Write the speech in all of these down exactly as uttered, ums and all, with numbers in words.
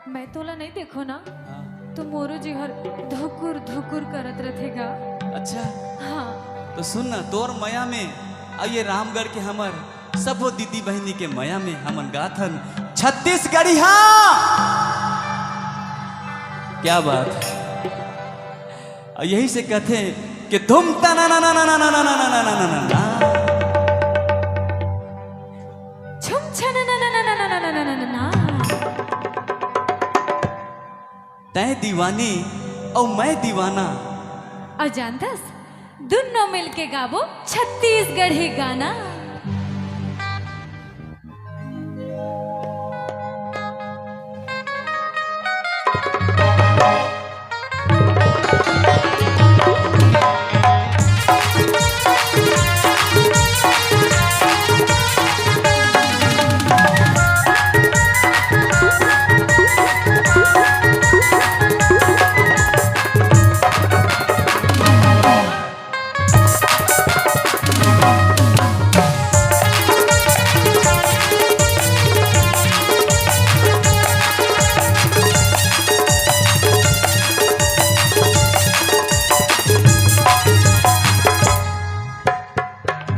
मैं तोला नहीं देखो ना, हाँ। तो मोरो जी हर धुकुर धुकुर करत रथे गा। अच्छा। हाँ। तो सुन ना, तोर मया में, अउ ये रामगढ़ के हमर सबो दीदी बहिनी के मया में हमन गाथन छत्तीसगढ़िया। क्या बात है। अउ यही से कहथे कि धुम तना ना ना ना ना ना ना ना ना ना ना ना ना। छुम छना ना ना ना ना ना ना ना ना ना ना। तैं दीवानी अउ मैं दीवाना। अउ जानथस, दुन्नो मिलके गाबो छत्तीसगढ़ी गाना।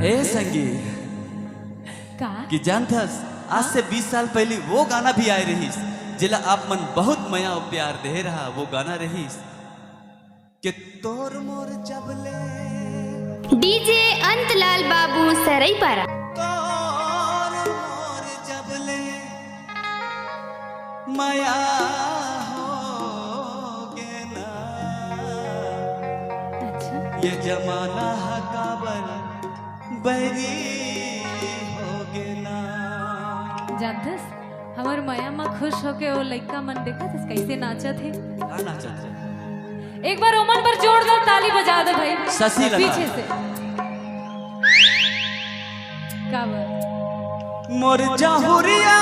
ए संगी, का? कि जानथस, आज से बीस साल पहले वो गाना भी आए रहिस, जेला आप मन बहुत मया अउ प्यार दे रहा, वो गाना रहिस कि तोर मोर जबले डीजे अंतलाल बाबू सरईपारा। तोर मोर जबले मया होगे ना। अच्छा। ये जमाना ह काबर बैरी होगे ना। जानथस, हमर मया म खुश होके ओ लइका मन देखत हस, कैसे नाचत हे। का नाचत हे? एक बार ओमन बर जोरदार ताली बजा दे भाई। शशि लता। पीछे से। का बात? मोर जहुरिया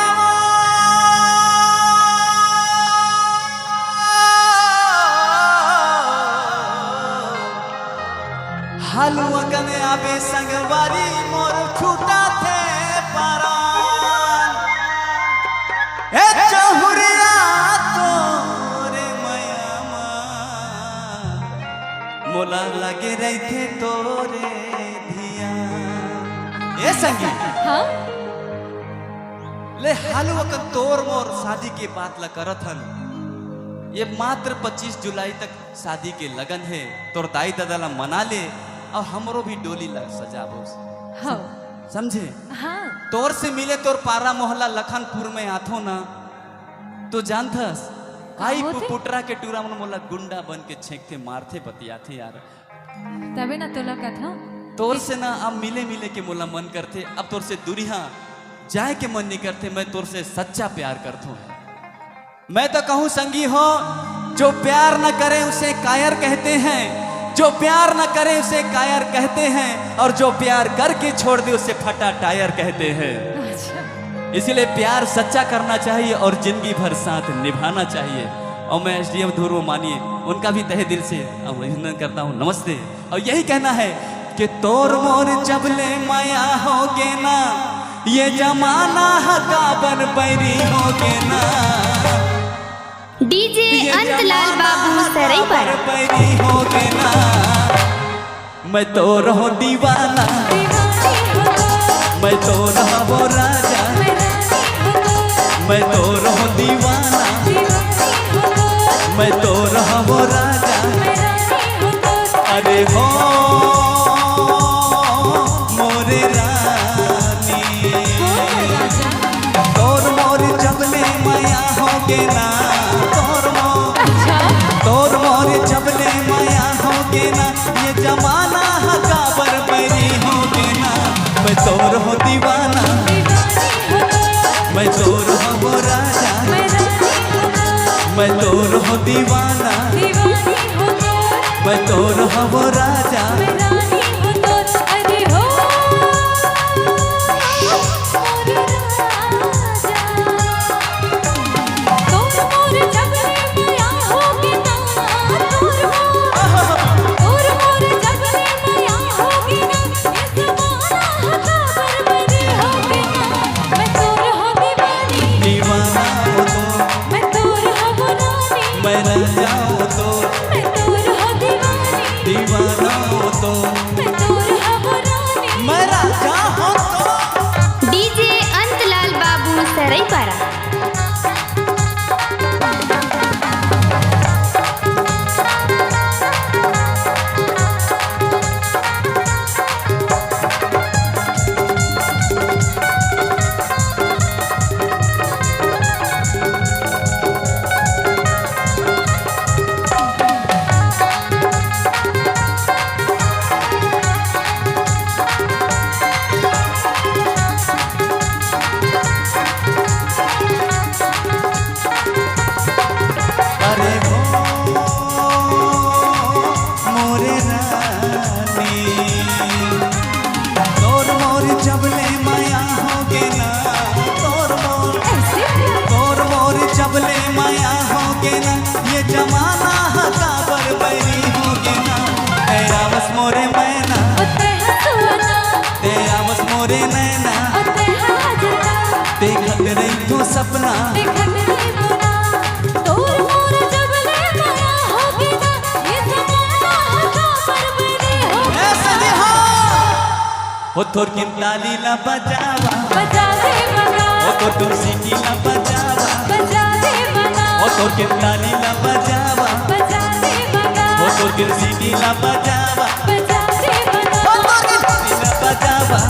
हालू अकन आबे संगवारी मोर छूटा थे परान। ए जहुरिया तोरे मया मा मोला लगे रहिथे तोरे धियान। ए संगी। हाँ? ले हालू अकन तोर मोर शादी के बात ला करत हन। ये मात्र पच्चीस जुलाई तक शादी के लगन हे। तोर दाई ददा ला मना ले अउ हमरो भी डोली ला सजाबो। हाँ। समझे? हाँ। तोर से मिले तोर पारा मोहल्ला लखनपुर में आथो ना, तो जानथस, का आई होथे? पुपुटरा के टूरा मन मोला गुंडा बन के छेंकथे, मारथे, बतियाथे यार। तबे ना तोला कथों। तोर से ना अब मिले मिले के मोला मन करथे, अब तोर से दूरिहा जाए के मन नहीं करथे, मैं तोर से सच्चा प्यार करथों। मैं तो कहूँ संगी हो, जो प्यार न करे उसे कायर कहते हैं, जो प्यार न करे उसे कायर कहते हैं, और जो प्यार करके छोड़ दे उसे फटा टायर कहते हैं। अच्छा। इसीलिए प्यार सच्चा करना चाहिए और जिंदगी भर साथ निभाना चाहिए। और मैं एसडीएम ध्रुव मानिए, उनका भी तहे दिल से अभिनंदन करता हूँ। नमस्ते। और यही कहना है कि तोर मोर जबले मया होगे ना, ये जमाना ह काबर बैरी होगे ना। डीजे ये अंतलाल जमाना बाबू ह सरईपारा। काबर बैरी होगे ना। मैं तो रहो दीवाना, मैं तो रहो राजा, मैं तो रहो दीवाना, मैं तो रहो राजा। अरे हो मोरे रानी, तोर मोर जबले मया होगे ना, तोर मोर, अच्छा। तोर मोर जबले मया होगे ना, ये जमाना ह काबर बैरी होगे ना। मैं तोर हो दीवाना, मैं तोर हो राजा, मैं तोर हो दीवाना, मैं तोर हो राजा। दीवाना हो तो, बोले मया हो गे ना, ये जमाना ह काबर बैरी हो गे ना। ए आवस मोरे मैना, ते आवस मोरे नैना, देखत रहिथों सपना। ए सनेहा, हो थोरकिन ताली ला बजावा, हो थोरकिन सीटी ला बजावा, हो थोरकिन ताली ला बजावा, हो थोरकिन सीटी ला बजावा, हो थोरकिन ताली ला बजावा।